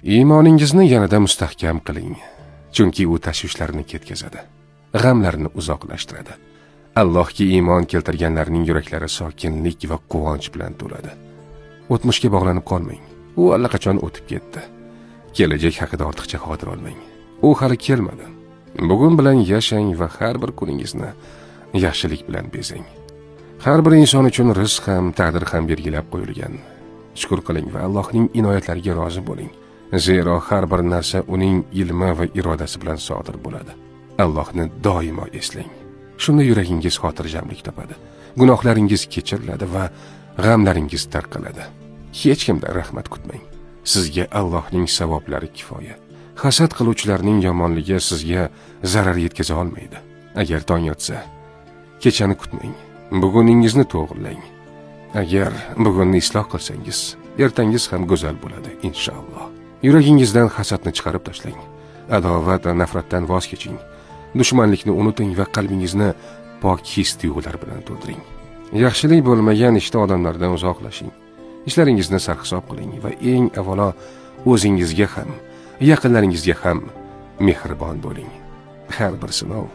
Iymoningizni yanada mustahkam qiling, chunki u tashvishlarni ketkazadi, g'amlarni uzoqlashtiradi. Allohga iymon keltirganlarning yuraklari sokinlik va quvonch bilan to'ladi. O'tmishga bog'lanib qolmang. U allaqachon o'tib ketdi. Kelajak haqida ortiqcha xavotir olmang. U hali kelmadi. Bugun bilan yashang va har bir kuningizni yaxshilik bilan bezang. Har bir inson uchun rizq ham, taqdir ham belgilab qo'yilgan. Shukr qiling va Allohning inoyatlariga rozi bo'ling. Zero har bir narsa uning ilmi va irodasi bilan sodir bo'ladi. Allohni doimo eslang. Shunda yuragingiz xotirjamlik topadi. Gunohlaringiz kechiriladi va g'amlaringiz tarqaladi. Hech kimdan rahmat kutmang. Sizga Allohning savoblari kifoya. Hasad qiluvchilarning yomonligi sizga zarar yetkaza olmaydi. Agar tong otsa, kechani kutmang. Buguningizni to'g'rilang. Agar bugunni isloh qilsangiz, ertangiz ham go'zal bo'ladi inshaalloh. Yuragingizdan hasadni chiqarib tashlang. Adovat va nafratdan voz keching. Dushmanlikni unuting va qalbingizni pok his-tuyg'ular bilan to'ldiring. Yaxshilik bo'lmagan ishda odamlardan uzoqlashing. Ishlaringizni sarhisob qiling va eng avvalo o'zingizga ham, yaqinlaringizga ham mehribon bo'ling. Har bir sinov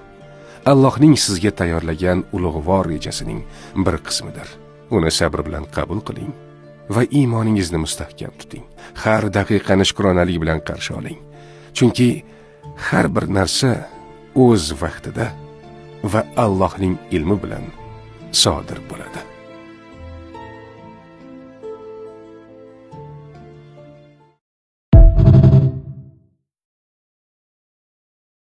Allohning sizga tayyorlagan ulug'vor rejasining bir qismidir. Uni sabr bilan qabul qiling va iymoningizni mustahkam tuting. Har daqiqani shukronalik bilan qarshi oling. Chunki har bir narsa o'z vaqtida va Allohning ilmi bilan sodir bo'ladi.